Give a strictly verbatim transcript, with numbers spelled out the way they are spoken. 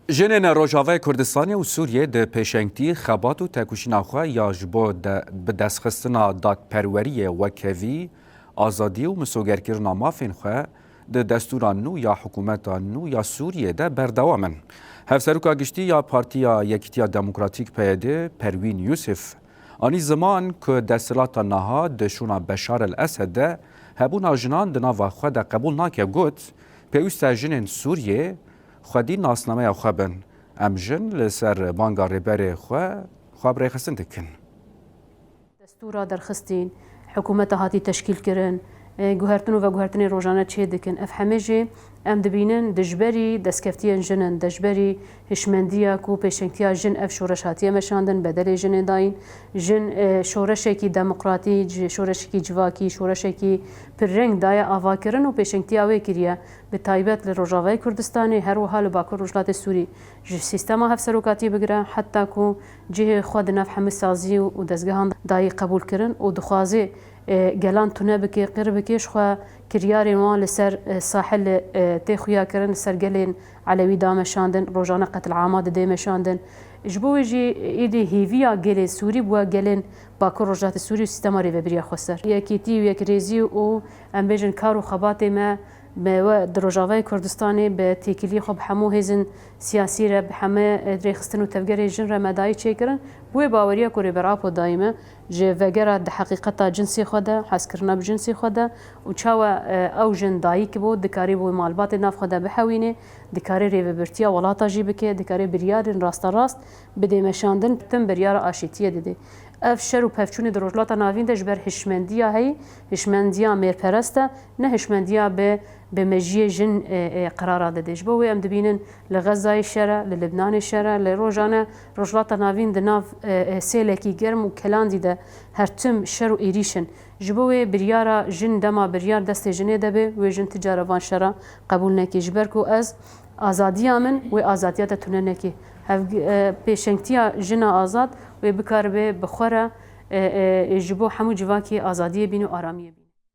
Jinên Rojavayê Kurdistanê û Sûriyê di pêşengtî xebat û tekoşîna xwe ya ji bo de, bi destxistina dadperweriyê wekhevî, azadî û misogerkirina mafên xwe di destûra nû ya hikûmeta nû ya Sûriyê de berdewam in. Hevseroka Giştî ya Partiya Yekîtiya Demokratîk P Y D, Perwîn Yusuf, anî ziman ku desthilata niha di şûna Beşar el Esed de hebûna jinan di nava xwe de qebûl nake, got, pêwîst e jinên Sûriyê xwedî nasnameya xwe bin. Em jin li ser banga rêberê xwe, xwe bi rêxistin dikin. Destûra derxistîn, hikûmeta hatî teşkîlkirin, e, guhertin û veguhertinên rojane çê dikin. Ev hemê jî em dibînin dijberî destkeftiyên jin in, dijberî hişmendiya ku pêşengtiya jin ev şoreş hatiye meşandin, bedelê jinê dayîn. Jin, e, şoreşekî demokratî, ci-, şoreşekî civakî, şoreşekî pirreng daye avakirin û pêşengtiya wê kiriye. Bi taybet li Rojavayê Kurdistanê, her wiha li Bakur Rojhilatê Sûrî ji sîstema hevserokatî bigire, heta ku cihê xwe di nav hemî sazî û dezgehan dayî qebûlkirin û dixwaze, e, gelan tune bike, qir bike, ji xwe kiryarên wan li ser, e, sahil, e, tê xuyakirin, li ser gelên Elewî da meşandin, rojane qetilama didê meşandin. Ji bo wê jî êdî hêviya gelê Sûrî bûye gelên Bakur Rojhilatê Sûrî û sîstema rêvebiriya xweser. Yekîtî û yekrêzî û, em bêjin, kar û xebatê me, me we di Rojavayê Kurdistanê bi têkiliyê xwe bi hemû hêzên siyasî re, bi hemê, e, rêxistin û tevgerê jin re me dayî çêkirin. Bi wê baweriya ku Rêber Apo dayî me, ji vegera di heqîqeta cinsê xwe de, hezkirina bi cinsê xwe de û çawa, e, ew jin dayik bû, dikarî bi wê malbatê nav xwe de bihewînê, dikarê rêvebirtiya welata jî bike, dikarê biryarên rasterast bidê meşandin, tim biryara aşîtiyê didê. Ev şer û pevçûnê di Rojhilata Navîn de ji ber hişmendiya heyî, hişmendiya mêrperest e, ne hişmendiya bi, bi mejiyê jin, e, e, qerara didê. Ji bo wê em dibînin li Xezayê şer e, li Libnanê şer e, li rojane Rojhilata Navîn di nav, e, e, sêlekî germ û kelandî de her tim şer û êrîş in. Ji bo wê biryara jin, dema biryar destê jinê de bê, wê jin ti cara van şera qebûl neke. Ji ber ku ez azadiya min wê azadiya te tune neke. Hev-, e, pêşengtiya jina azad wê bikaribe bi xwe re, e, e, ji bo hemû civakê azadiyê bîne û aramiyê bîne.